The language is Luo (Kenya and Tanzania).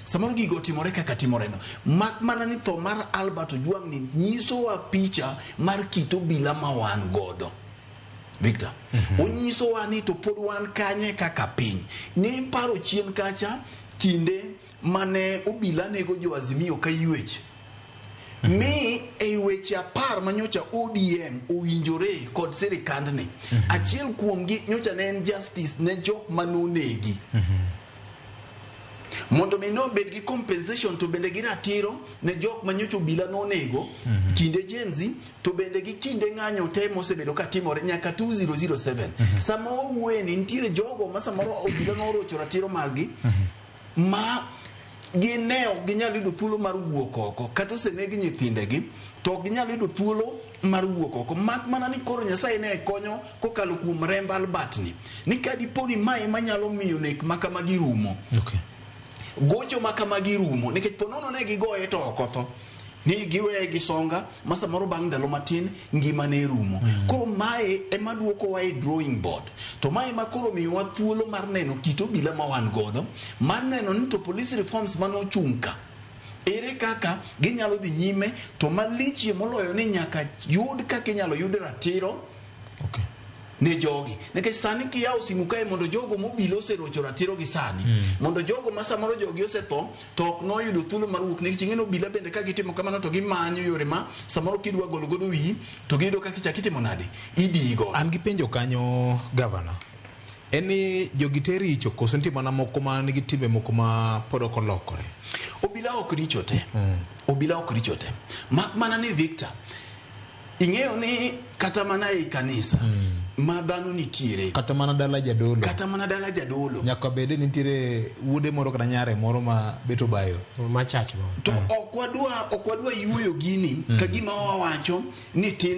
Samoro gigo otimore kaka timoreno. Mak mana ni tho mar Albert Ojwang ni nyisowa picha mar kit obila ma wan godo. Victor, onyisowa ni to pod wan kanye kaka piny. Ne iparo chien kacha kinde mane obila nego jo Azimio ka ywech. Mi ei weche 10 manyocha ODM owinjore kod sirikandni, achiel kuomgi nyocha ne en justice ne jok manonegi. Mondo mi nobed gi compensation to bende gi ratiro ne jok manyocha obila nonego kinde Gen Z to bende gi kinde ng'anyo te mosebedo ka timore nyaka 2007. Sama wawuoye ni nitiere jogo ma samoro obila norocho ratiro margi ma gin ne ok ginyal yudo thuolo mar wuok oko kata oseneg nyithindegi to ok ginyal yudo thuolo mar wuok oko mak mana ni koro Nyasaye ne konyo kokalo kuom remb Albert ni ni ka dipo ni mae ema nyalo miyo nek ma kamagi rumo. Gocho ma kamagi rumo nikech po nono ne gigoye to ok otho ni giweye gi songa ma samoro bang' ndalo matin ngima ne rumo. Koro mae ema duokowa e drawing board to mae ema koro miyowa thuolo mar neno kit obila ma wan godo mar neno ni to police reforms manochung' ka ere kaka ginyalo dhi nyime to malichie moloyo ni nyaka yud kaka inyalo yud ratiro ne jogi nikech sani kiyawo simu kae mondo jogo mobilo oserocho ratiro gi sani mondo jogo ma samoro jogi osetho to ok noyudo thuolo mar wuok nikech ing'e ni obila bende ka gitimo kamano to gimanyo yore ma samoro kidwa golo godo wiyi to giyudo kaka ichak itimo nade idiyi godo. An gi penjo kanyo gavana. En ni jogi te richo koso nitie mana moko ma nigi timbe moko ma pod ok olokore? Obila ok richo te. Obila ok richo te. Mak mana ni Victor, ing'eyo ni kata mana ei kanisa ma dhano nitiere. Kata mana dala jadolo. Kata mana dala jadolo. Nyaka bede ni nitiere wuode moro kata nyare moro ma bet obayo. Machach moro. To ok wadwa yuoyo gini ka gima wawacho ni tin.